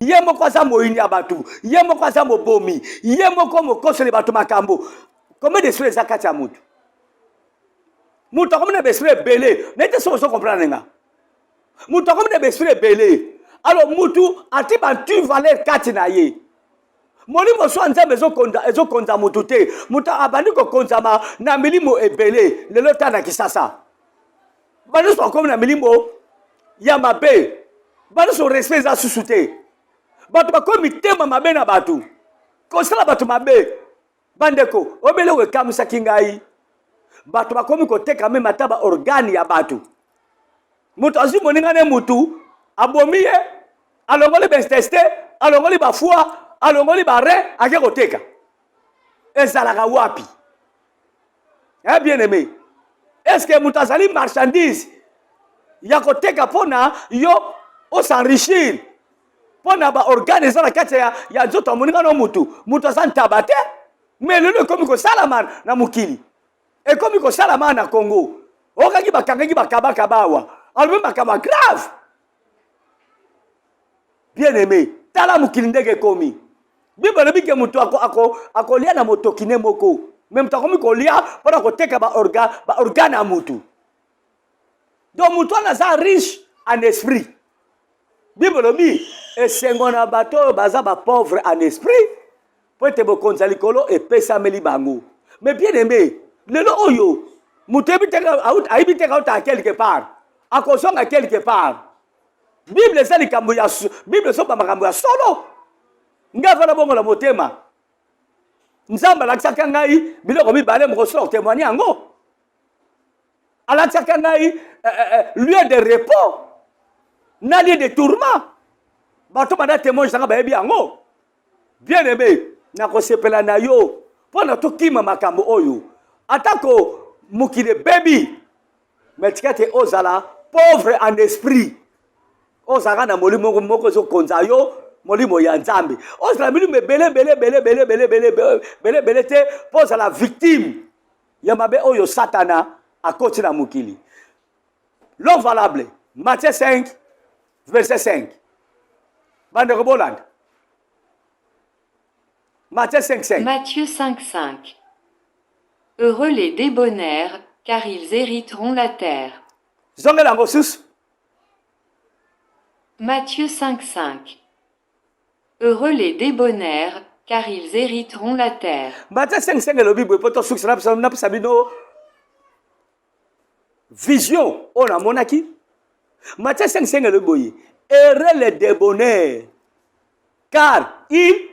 Ye moko aza moyini ya bato, ye moko aza mobomi, ye moko mokoseli bato makambo. Combien d'esprit eza kati ya motu? Moto akomi na baesprit ebele. Naye te soki ozo comprendre nga. Moto akomi na baesprit ebele. Alors motu ati bantu valeur kati na ye. Molimo so ya Nzambe ezokonza motu te. Moto abandi kokonzama na milimo ebele. Lelo ta na Kisasa, banyonso bakomi na milimo ya mabe. Banyonso respect eza susu te. Bato bakomi mitema mabe na bato, kosala bato mabe. Bandeko, obele oyo ekamwisaki ngai, bato bakomi koteka meme ata baorgane ya bato. Moto azwi moninga ne mutu, abomi ye, alongoli baintestin, alongoli bafoie, alongoli barein, ake koteka. Ezalaka wapi? Eh, bien aimé, est ce que moto azali marchandise ya koteka mpona yo osenrichir, mpo na baorgane eza na kati ya nzoto ya moninga no mutu? Mutu aza ntaba te. Me lelo ekomi kosalama na mokili, ekomi kosalama na Congo. Okaki bakangaki bakabakaba awa, alobi makambo ya grave. Bien aimé, tala mokili ndenge ekomi. Bible elobi ke moto akolia na motoki ne moko, me moto akomi kolia mpona koteka baorgane ya motu. Donc motu wana aza riche en esprit. Bible elobi esengo na bato oyo baza bapauvre en esprit, mpo ete bokonzi ya likolo epesameli bango. Mais bien aimé, lelo oyo moto ayebi te auta quelque part, akozonga quelque part. Bible eza likambo ya Bible, ezoba makambo ya solo. Ngai afanda bongo na motema. Nzambe alakisaka ngai biloko mibale, mokosala kotémoigne yango. Alakisaka ngai lieu de repos na lieu de tourment. Bato banda témoigne sanga bayebi yango. Bien aimé, nakosepela na yo mpo na tokima makambo oyo. Atako mokili ebebi, me tika te ozala pauvre en esprit, ozalaka na molimo moko ezokonza yo, molimo ya Nzambe. Ozala milimo ebele ebele ebele ebele ebele ebele ebele ebele te, mpo ozala victime ya mabe oyo Satana akoti na mokili. L'homme valable, Matthieu 5 verset 5. Bandeko, bolanda Matthieu 5 5. Matthieu 5, 5. Heureux les débonnaires, car ils hériteront la terre. Zongela yango susu. Matthieu 5, 5. Heureux les débonnaires, car ils hériteront la terre. Matthieu 5 5 elobi boye, mpo tosukisa, napesa bino vision oyo namonaki. Matthieu 5 5 elobi boye: heureux les débonnaires, car ils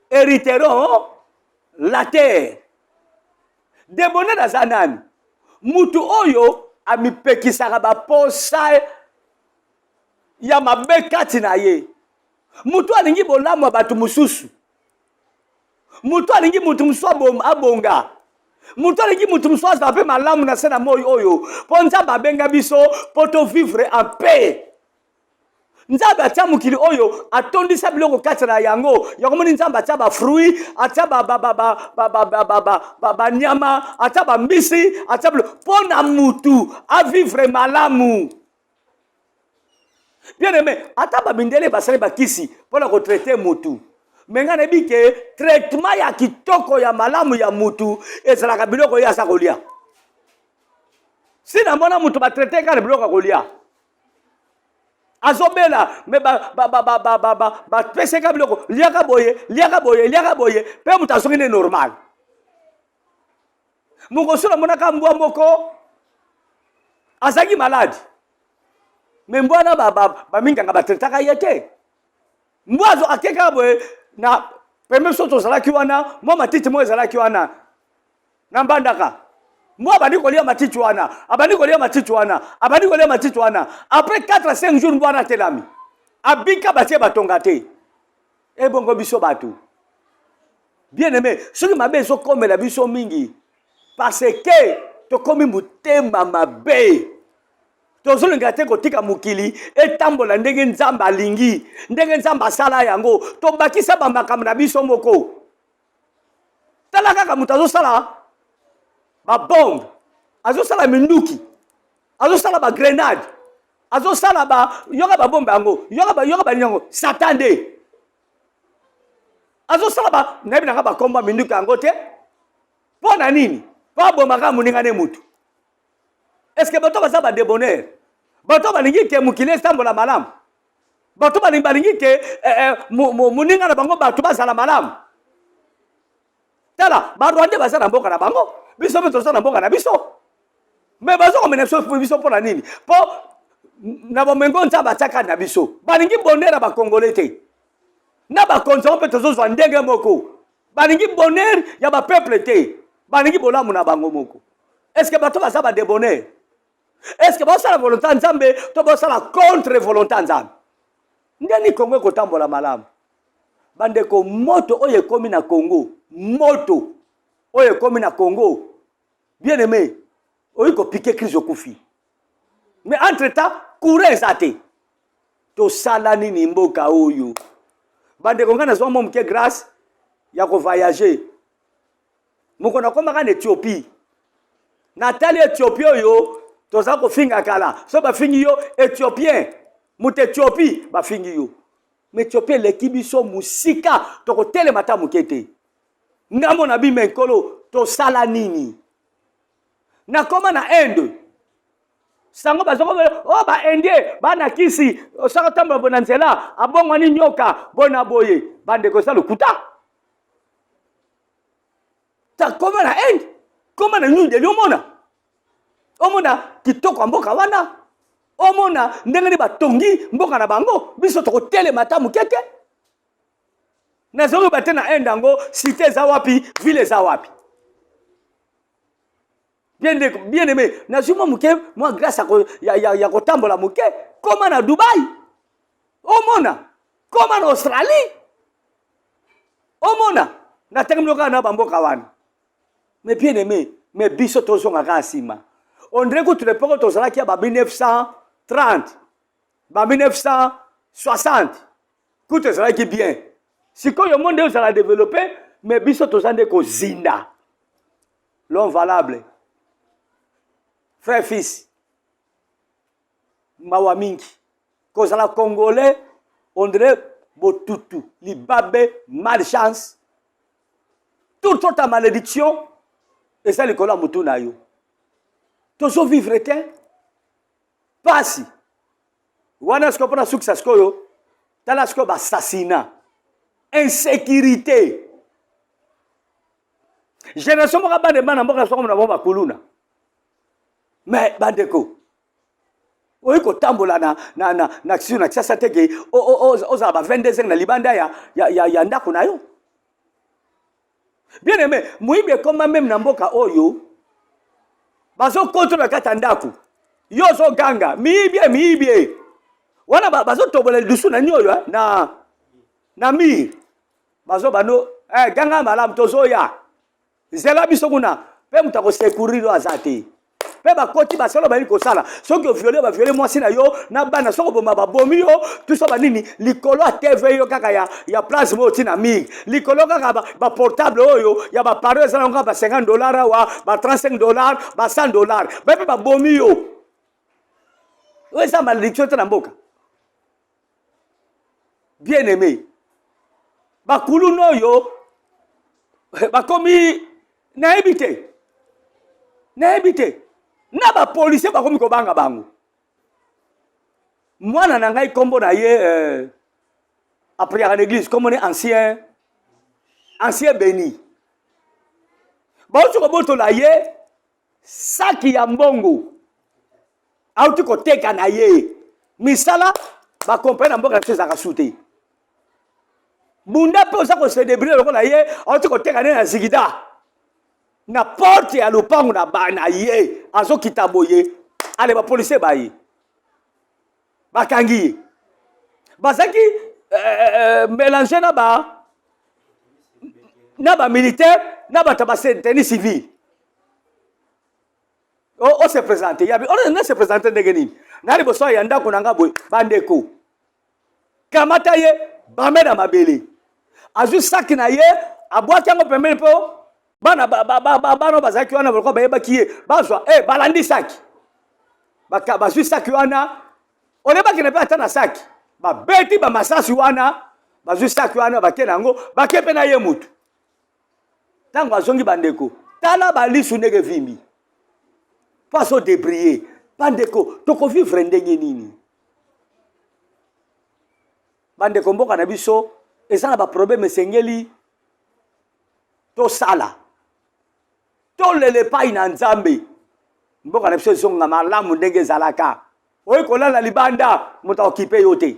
hériteront la terre. Débonnaire aza nani? Mutu oyo amipekisaka baposa ya mabe kati na ye, mutu alingi bolamu ya bato mosusu, mutu alingi mutu mosusu abonga, mutu alingi mutu mosusu azala mpe malamu na se na moi oyo. Mpo Nzambe abenga biso mpo tovivre en paix. Nzambe atia mokili oyo, atondisa biloko kati na yango. Yango moni Nzambe atia bafruit, atia banyama, atia bambisi, atia biloko mpo na mutu avivre malamu. Bien aimé, ata bamindele basali bakisi mpo na kotraite mutu, me ngai nayebi ke traitement ya kitoko ya malamu ya mutu ezalaka biloko ye aza kolia. Si namona mutu batraite kaka na biloko ya kolia, azobela, me bapeseka biloko, liaka boye, liaka boye, liaka boye, mpe moto azongi nde normal. Mokoso namonaka mbwa moko azalaki malade, me mbwa wana baminganga batraitaka ye te. Mbwa akekaka boye na pembe. So tozalaki wana, mwa matiti moko ezalaki wana na Mbandaka. Mbwa abandi kolia matiti wana, abandi kolia matiti wana, abandi kolia matiti wana. Après 4 à 5 jours, mbwa wana atelami, abika, batie batonga te. Ebongo biso bato, bien aimé, soki mabe ezokomela biso mingi, parce que tokomi motema mabe. Tozolinga te kotika mokili etambola ndenge Nzambe alingi, ndenge Nzambe asala yango. Tobakisa bamakambo na biso moko. Tala kaka moto azosala babombe, azosala minduki, azosala bagrenade. Azosala ba yoka babombe yango, yoka ba yoka banini yango, Satan nde azosala ba nayebi nanga bakombo ya minduki yango te. Mpo na nini? Mpo abomaka moninga ne mutu. Est-ce que bato baza ba débonnaire? Bato balingi ke mokili etambola malamu? Bato balingi balingi ke eh, eh, moninga na bango bato bazala malamu? Tala, ba Rwandais baza na mboka na bango, biso mpe toza na mboka na biso. Me baza komena biso biso mpo na nini? Mpo na bomengo Nzambe atiaka na biso. Balingi bonheur ya ba Congolais te. Na bakonzi yango mpe tozozwa ndenge moko. Balingi bonheur ya ba peuple te. Balingi bolamu na bango moko. Est-ce que bato baza ba débonnaire? Est-ce que basala volonté ya Nzambe to basala contre volonté ya Nzambe? Ndeni Congo ekotambola malamu? Bandeko, moto oyo ekomi na Congo, moto oyo ekomi na Congo, bien aimé, oyi kopike crise okufi. Mais entre temps, courant eza te. Tosala nini mboka oyo? Bandeko, ngai nazwa mwa moke grâce ya kovoyager. Mokolo nakomaka na Ethiopie, natali Ethiopie oyo toza kofinga kala, so bafingi yo Ethiopien, moto Ethiopie bafingi yo. Mais Ethiopie eleki biso mosika, tokotelema ata moke te. Ngambo na bime nkolo, tosala nini? Nakoma na Inde, sango bazoko oh ba indien bana kisi osaka tambola boye na nzela abongwani nyoka boye na boye. Bandeko, eza lokuta. Ta koma na Inde, koma na New Delhi, omona omona kitoko ya mboka wana, omona ndenge nini batongi mboka na bango. Biso tokotelema ata moke te. Nazoloba te na Inde yango cité eza wapi, ville eza wapi. Bien, bien aimé, nazwi mwa moke mwa grâce ya kotambola moke. Koma na Dubai, omona koma na Australie, omona natangi bino kaka na bamboka wana. Mais bien aimé, mais biso tozonga kaka nsima. On dirait kutu lepoko tozalaki ya ba 1930, ba 1960, kutu ezalaki bien. Sikoyo monde ozala développé, mais biso toza nde kozinda. L'homme valable, frère fils, mawa mingi kozala congolais, on dirait botutu, libabe, malchance, toute autre malédiction eza likolo ya motu na yo. Tozo vivre te pasi wana. Sikoyo mpona sukisa sikoyo, tala sikoyo bassassinat, insécurité, génération moko bana bana mboka soko na bango bakuluna. Mais bandeko, oyi kotambola na na na na na Kinshasa te ke ozala ba 22 heures na libanda ya ndako na yo. Bien aimé, moyibi ekoma meme na mboka oyo, bazokotola kati ya ndako, yo ozoganga miyibi miyibi wana, bazotobola lidusu na nini oyo na mire, bazobando ganga malamu, tozoya, zela biso kuna. Mpe moto akosecourir oyo aza te. Mpe bakoti basala bayeli kosala. Soki oviole, baviole mwasi na yo na bana. Soki oboma, babomi yo. Tuso banini likolo ya TV yo kaka ya place oyo ntina mire likolo kaka baportable oyo ya baparo eza nango kaka ba 50 $ awa, ba 35 $, ba 100 $, baye mpe babomi yo. Oyo eza malédiction te na mboka? Bien aimé, bakuluna oyo bakomi, nayebi te, nayebi te, na bapolisier bakomi kobanga bango. Mwana na ngai, nkombo na ye apriaka na église, nkombo ne ancien Beni, bauti kobotola ye saki ya mbongo auti koteka na ye. Misala bakompani na mboka na biso ezalaka su te. Bunda mpe oza kose débrouiller lokola ye auti koteka nde na zigida na porte ya lopango na ba na ye, azokita boye, ale bapolisier baye, bakangi ye. Bazalaki mélange na bamilitaire na bato ya batenue civile. O se présente yabi, o se présente ndenge nini na liboso ya ndako na nga boye? Bandeko, kamata ye, bame na mabele. Azwi saki na ye, abwaki yango pembeni mpo bana bana bazalaki wana lokola bayebaki ye, bazwa balandi saki, bazwi saki wana. Olie bakende mpe ata na saki, babeti bamasasi wana, bazwi saki wana, bake na yango, bake mpe na ye motu. Ntango azongi bandeko, tala balisu ndenge evimbi mpo azodebrie. Bandeko, tokovivre ndenge nini? Bandeko, mboka na biso eza na baproblème, esengeli tosala, tolela epai na Nzambe, mboka na biso ezonga malamu ndenge ezalaka. Oyi kolala libanda, moto akokipe yo te.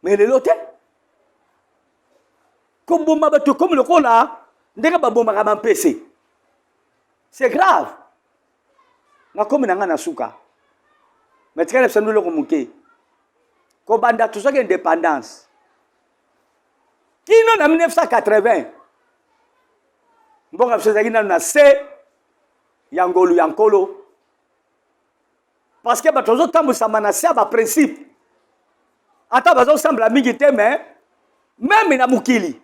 Me lelo te, koboma bato ekomi lokola ndenge babomaka bampese. C'est grave. Nakomi na ngai na suka, me tikali biso eloko moke. Kobanda tozwaki indépendance kino na 1980, mboka biso ezalaki nano na se ya ngolu ya Nkolo, parce que bato bazotambwisama na se ya baprincipe, ata bazosambela mingi te. Mais même na mokili,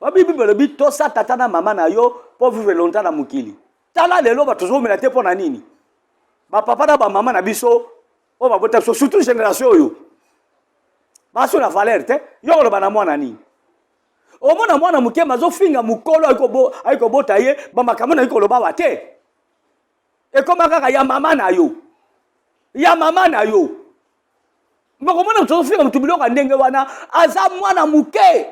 babi Bible elobi tosa tata na mama na yo mpo vivre longtemps na mokili. Tala lelo, bato tozomela te. Mpo na nini? Bapapa na bamama na biso oyo babota biso, surtout génération oyo, baso na valeur te. Yo koloba na mwana nini? Omona mwana moke azofinga mokolo ayi kobota ye, bamakambo nayi koloba wa te. Ekoma kaka ya mama na yo, ya mama na yo. Mokomona moto azofinga motu biloko ya ndenge wana, aza mwana moke.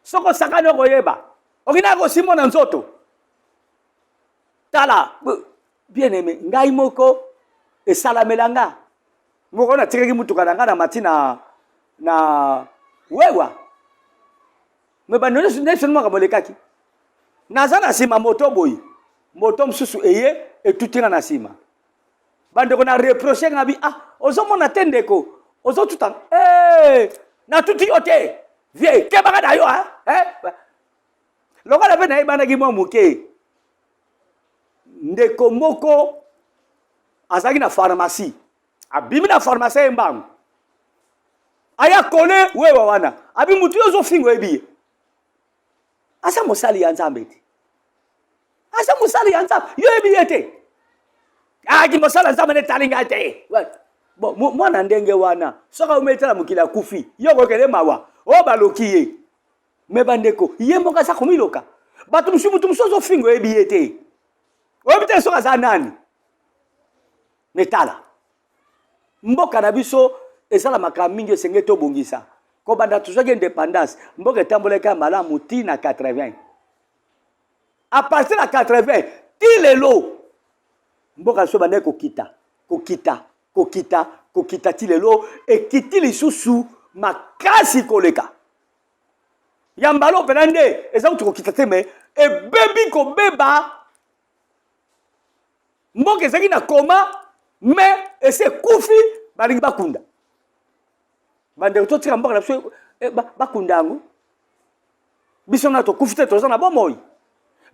Soki osakani, okoyeba okendaka kosimba na nzoto. Tala, bien aimé, ngai moko esalamela nga moko. Natikaki mutuka na ngai na mati na wewa, me bando nyonso makambo elekaki. Naza na nsima moto boye, moto mosusu eye etuti nga na nsima. Bandeko, na reproche nga bi: "Ah, ozomona te ndeko, ozotuta." Hey, natuti yo te, vie kebaka na yo eh? Lokola mpe nayebanaki mwa moke, ndeko moko azalaki na pharmacie, abimi na pharmacie ye mbangu, aya kole wewa wana, abi: "Mutu yo ozofinga, oyebi ye? Aza mosali ya Nzambe te, aza mosali ya Nzambe, yo oyebi ye te." Aki mosali ya Nzambe netali ngai te. Bon, mwana ndenge wana, soki aumeli na mokili, akufi, yo okokende mawa oyo baloki ye. Me bandeko, ye moko aza komiloka. Bato mosusu, moto mosusu azofinga, oyebi ye te, oyebi te soki aza nani. Me tala, mboka na biso ezala makambo mingi esengeli tobongisa. Kobanda tozwaki indépendance, mboka etambolaki ya malamu ti na 80. À partir na 80 ti lelo, mboka biso bandaki kokita, kokita, kokita, kokita, ti lelo ekiti lisusu makasi koleka ya mbala. Mpena nde eza kutu kokita te, me ebebi kobeba. Mboka ezalaki na koma, me esi ekufi, balingi bakunda. Bandeko, totika mboka na biso eh, bakunda yango. Biso nano tokufi te, toza na bomoi.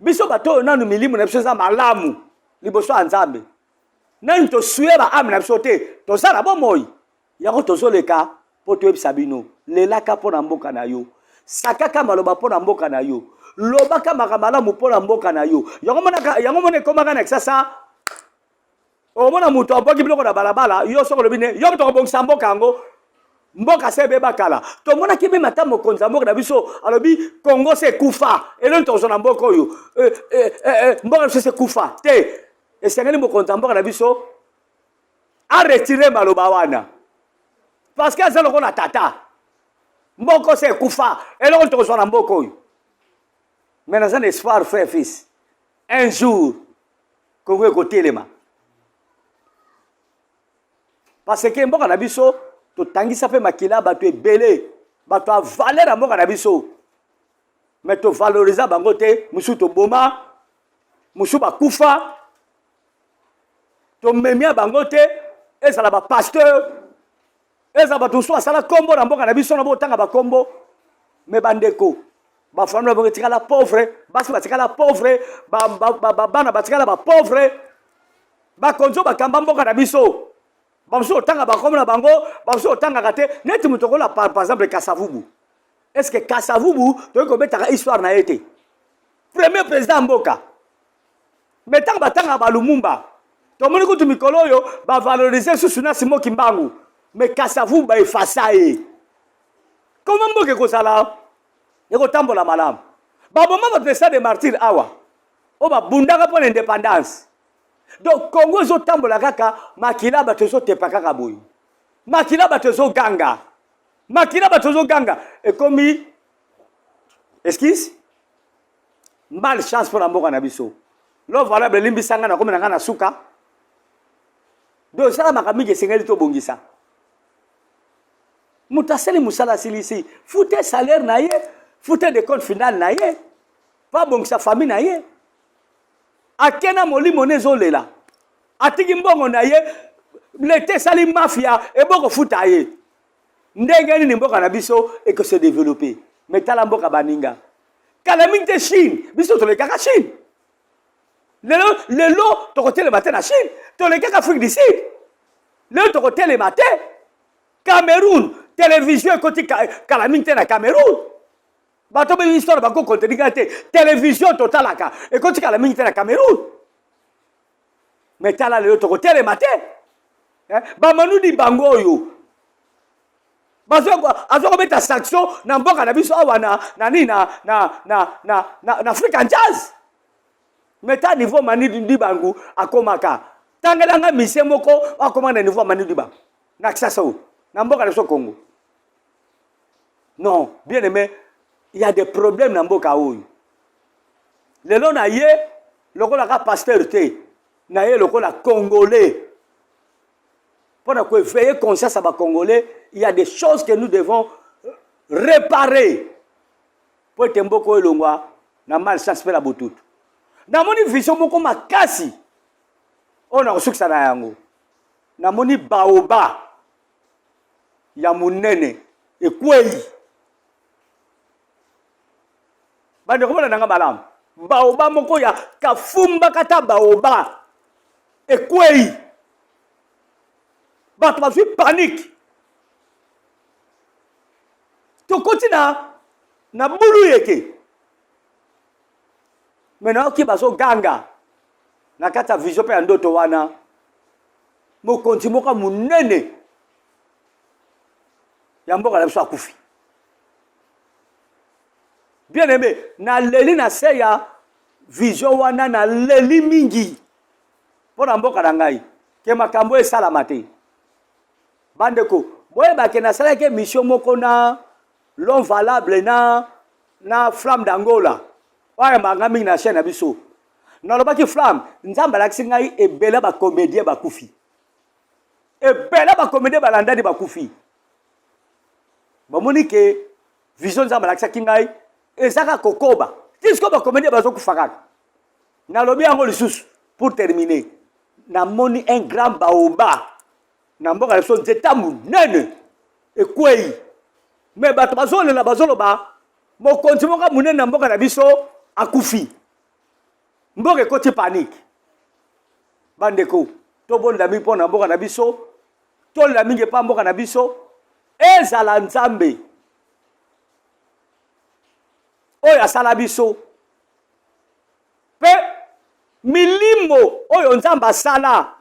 Biso bato oyo nanu milimo na biso eza malamu liboso ya Nzambe, nanu tosuye baame na biso te, toza na bomoi. Yango tozoleka mpo toyebisa bino: lelaka mpo na mboka na yo, sakaka maloba mpo na mboka na yo, lobaka makambo malamu mpo na mboka na yo. Yango mona ekomaka na Kisasa, omona moto abwaki biloko na balabala, yo soki olobi ne yo moto akobongisa mboka yango, mboka se ebeba kala. Tomonaki même ata mokonzi ya mboka na biso alobi: "Kongo se ekufa, eloni tokozwa na mboka oyo? Eh, eh, eh, mboka na biso se ekufa te." Esengeli mokonzi ya mboka na biso aretire maloba wana, parce que aza lokola tata. Mboka se ekufa, eloko tokozwa na mboka oyo? Mais naza na espoir, frère, fils, un jour Kongo ekotelema, parce que mboka na biso totangisa mpe makila bato ebele, bato ya valeur ya mboka na biso, mais tovaloriza bango te. Mosusu toboma, mosusu bakufa, tomemia bango te. Ezala bapasteur, ezala bato mosusu basala nkombo na mboka na biso, na botanga bakombo. Me bandeko, bafamille na bango etikala pauvre, basi batikala pauvre, bana batikala bapauvre. Bakonzi oyo bakamba mboka na biso, bamosusu otanga bakombo na bango, bamosusu otangaka te. Neti moto okola par exemple Kasavubu. Est ce que Kasavubu toyei kobetaka histoire na ye te? Premier président ya mboka. Me ntango batangaka balumumba, Tomoni kutu mikolo oyo bavalorize susu na Simon Kimbangu, me Kasavubu baefasa ye. Koma mboka ekozala ekotambola malamu. Baboma bato na stade de martyr awa oyo babundaka mpo na independance. Donc Congo ezotambola kaka makila bato ezotepa kaka boye, makila bato ezoganga, makila bato ezoganga, ekomi excuse mal chance mpo na mboka na biso. Lo valable elimbisa ngai, nakomi na ngai na suka. Donc esalamaka mingi, esengeli tobongisa. Moto asali mosala asilisi, fute salaire na ye, fute de compte final na ye, mpo abongisa famille na ye. Ake na molimo ne ezolela, atiki mbongo na ye, leta esali mafia eboko futa ye. Ndenge nini mboka na biso eko se developper? Mais tala mboka baninga, kala mingi te Chine, biso tolekaka Chine. Lelo, lelo tokotelema te na Chine, tolekaka Afrique du Sud, lelo tokotelema te. Cameroun, television ekoti kala mingi te na Cameroun. Bato bebi histoire bako contredire te, television totalaka ekoti kala mingi te na Cameroun. Mais tala lelo tokotelema te. Eh, bamanudi bango oyo azo kobeta sanction na mboka na biso awa na na nini na na na na na, na African Jazz. Mais ta niveau Manu Dibangu akomaka, tangela nga musicien moko akoma na niveau Manu Dibangu na Kinshasa oyo na mboka na biso Congo. Non, bien aimé, il y a des problèmes na mboka oyo. Lelo na ye lokola ka pasteur te, na ye lokola congolais. Pour na koéveiller conscience à ba congolais, il y a des choses que nous devons réparer. Po ete mboka oyo elongwa na malchance mpe na botutu. Namoni vision moko makasi oyo nakosukisa na yango. Namoni baoba ya monene ekwei. Bandeko bolanda nga malamu, baoba moko ya kafumbaka ta baoba ekwei, bato bazwi panique, tokoti na na bulu yeke. Me nayoki bazoganga na kati ya vision mpe ya ndoto wana, mokonzi moko ya monene ya mboka na biso akufi. Bien aimé, naleli na se ya vision wana, naleli mingi mpo na mboka na ngai ke makambo esalama te. Bandeko, boyeba ke nasalaki émission moko na l'homme valable na na Flamme d'Angola oyo ayambaka mingi na chaîne na biso. Nalobaki Flamme, Nzambe alakisi ngai ebele ba comédien bakufi, ebele ba comédien balandani bakufi. Bamoni ke vision Nzambe alakisaki ngai ezaka kokoba tisiko ba comédien bazokufa kaka. Nalobi yango lisusu pour terminer, namoni un grand baoba na mboka na biso, nzeta monene ekwei, me bato bazolela, bazoloba mokonzi moko monene na mboka na biso akufi, mboka ekoti panique. Bandeko, tobondela mingi mpo na mboka na biso, tolela mingi epa mboka na biso. Ezala Nzambe oyo asala biso, mpe milimo oyo Nzambe asala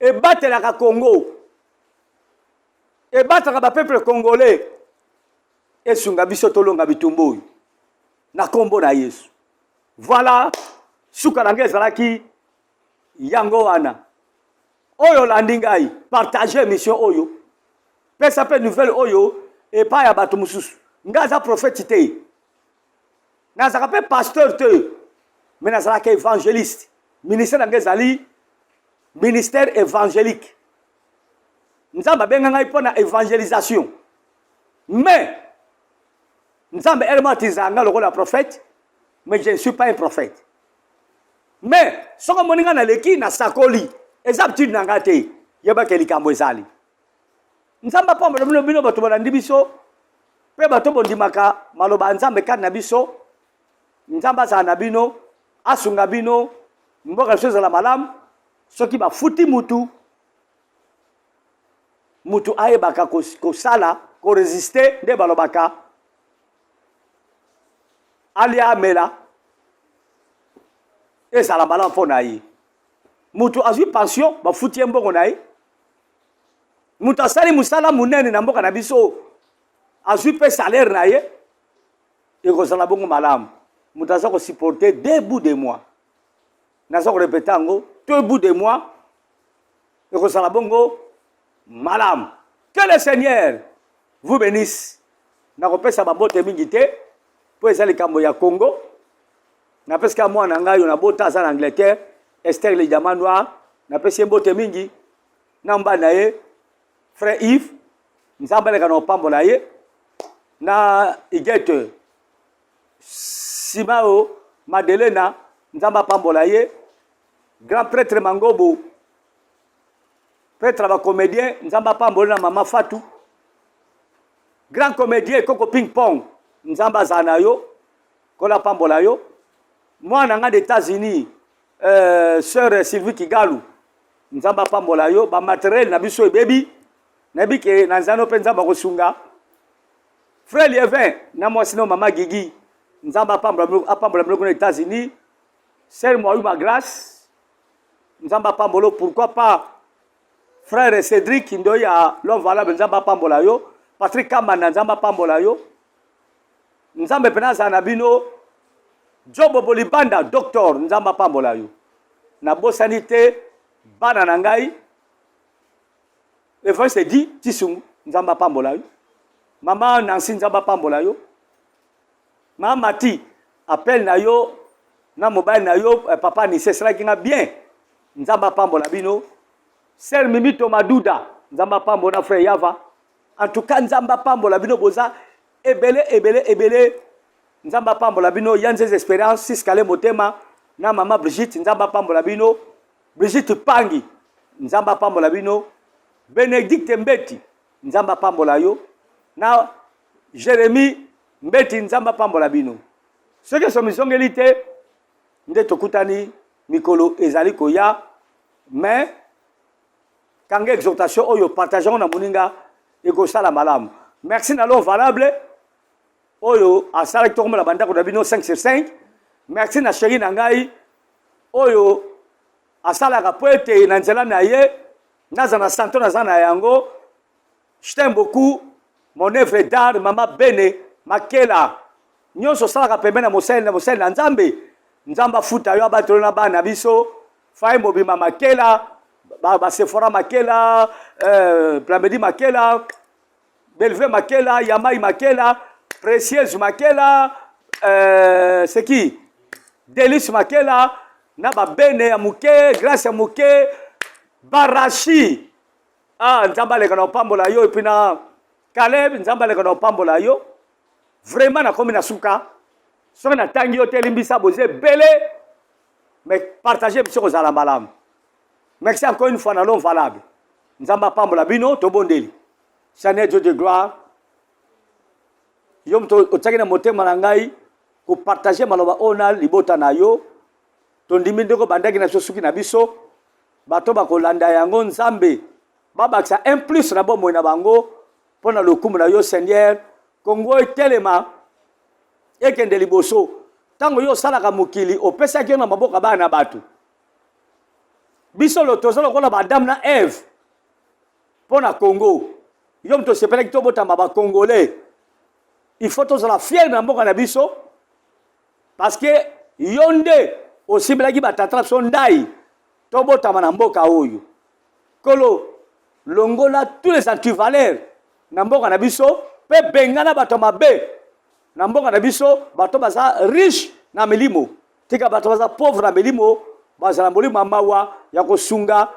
ebatelaka Congo, ebatelaka ba peuple congolais, esunga biso tolonga bitumba oyo na kombo na Yesu. Voilà, suka na ngai ezalaki yango wana. Oyo olandi ngai, partage émission oyo, pesa pe nouvelle oyo epai ya bato mosusu. Ngai aza prophète te, nazalaka pe pasteur te, mais nazalaka évangéliste. Ministère na ngai ezali ministère évangélique. Nzambe abenga ngai mpo na évangélisation, mais Nzambe elema atizaka ngai lokola prophète, mais je ne suis pas un prophète. Mais soki omoni ngai naleki nasakoli, eza habitude na ngai te, yebaka likambo ezali. Nzambe apambola bino, bino bato balandi biso mpe bato bondimaka maloba ya Nzambe kati na biso. Nzambe azala na bino, asunga bino, mboka biso ezala malamu. Soki bafuti mutu, mutu ayebaka kosala, koresiste, nde balobaka alia amela, ezala malamu mpo na ye. Moto azwi pension, bafuti ye mbongo na ye. Moto asali mosala monene na mboka na biso, azwi mpe salaire na ye. Ekozala bongo malamu. Moto aza kosupporte deux bouts de mois. Naza korepete yango, deux bouts de mois. Ekozala bongo malamu. Que le Seigneur vous bénisse. Nakopesa bambote mingi te mpo eza likambo ya Congo. Napesi kaka mwana na ngai oyo nabota aza na Angleterre, Esther le diamant noir. Napesi ye mbote mingi na mobali na ye frère Yves, Nzambe aleka na kopambola ye, na Huguette Simao Madelena, Nzambe apambola ye, grand prêtre Mangobo, prêtre ya bacomédien, Nzambe apambola na mama Fatou, grand comédien Koko Ping Pong, Nzambe azala na yo, Nkolo apambola yo. Mwana nga d'États-Unis, sœur Sylvie Kigalu, Nzambe apambola yo. Ba matériel na biso ebebi, nayebi ke na nzano mpe Nzambe akosunga. Frère Lievin na mwasi no mama Gigi, Nzambe apambola apambola bino kuna États-Unis. Sœur Mwayuma Grâce, Nzambe apambola, pourquoi pas frère Cédric Ndoyi ya l'homme valable, Nzambe apambola yo. Patrick Kamanda, Nzambe apambola yo. Nzambe pena azala na bino. Jobo Bolibanda, docteur, Nzambe apambola yo. Nabosani te bana na ngai. Evangeliste dit Tisungu, Nzambe apambola yo. Mama Nancy, Nzambe apambola yo. Mama Mati, appel na yo na mobali na yo eh, papa Nise esalaki nga bien. Nzambe apambola bino. Sœur Mimi Tomaduda, Nzambe apambola frère Yava. En tout cas, Nzambe apambola bino boza ebele ebele ebele. Nzambe apambola bino Yanzes Experience, Siskale Motema na mama Brigitte, Nzambe apambola bino. Brigitte Pangi, Nzambe apambola bino. Benedicte Mbeti, Nzambe apambola yo. Na Jérémie Mbeti, Nzambe apambola bino. Soki esomizongeli te nde tokutani mikolo ezali koya, mais kanga exhortation oyo, partage yango na moninga, ekosala malamu. Merci na l'homme valable oyo asalaki tokomela bandako na bino 5 sur 5. Merci na chéri na ngai oyo asalaka po ete na nzela na ye naza na santo naza na yango. Je t'aime beaucoup mon œuvre d'art mama Bene Makela, nyonso osalaka pembeni na mosali na mosali na Nzambe. Nzambe afuta yo, abatelo na bana biso Faye mobimba Makela, ba, ba Sephora Makela, Plamedi Makela, Belve Makela, Yamai Makela, Précieuse Makela, c'est qui? Delice Makela, na ba Bene ya moke, Grâce ya moke, Barashi. Ah, Nzambe aleka na opambola yo, et puis na Caleb, Nzambe aleka na opambola yo. Vraiment nakomi na suka. Soki natangi yo te, limbisa, boza ebele. Mais partager biso kozala malamu. Merci encore une fois na l'homme valable. Nzambe apambola bino, tobondeli. Seigneur Dieu de gloire, yo moto otiaki na motema na ngai kopartage maloba oyo na libota na yo. Tondimi ndenge obandaki na biso suki na biso, bato bakolanda yango, Nzambe babakisa un plus na bomoi na bango mpo na lokumu na yo Seigneur. Kongo etelema ekende liboso. Ntango yo osalaka mokili, opesaki yo na maboko ya bana na bato. Biso lo toza lokola ba Adam na Eve mpo na Congo. Yo moto osepelaki tobotama ba Congolais, il faut tozala fier na mboka na biso, parce que yo nde osimbelaki batata na biso ndai tobotama na mboka oyo. Kolo, longola tous les antivaleurs na mboka na biso, mpe bengana bato mabe na mboka na biso, bato baza riche na milimo, tika bato baza pauvre na milimo bazala molimo ya mawa, ya kosunga,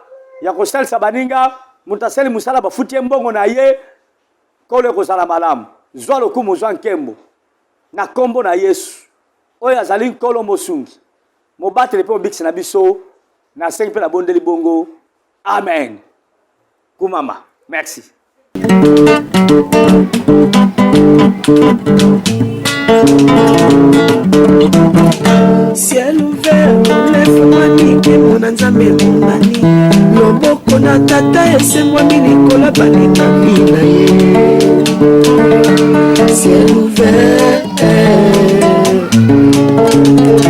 ya kosalisa baninga. Moto asali mosala bafuti ye mbongo na ye. Nkolo, ekozala malamu. Zwa lokumu, zwa nkembo na nkombo na Yesu oyo azali Nkolo, mosungi, mobateli mpe mobikisi na biso. Nasengi mpe nabondeli bongo, amen. Kumama, merci. Ciel ouvert, efungwami, nkembo na Nzambe emonani, loboko na Tata esembwami likolo balingami na ye. Ciel ouvert,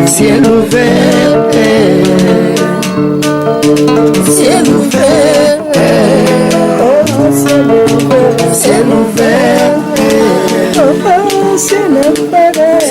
ciel ouvert. Ciel ouvert, oh, ciel ouvert, ciel ouvert, oh, ciel ouvert.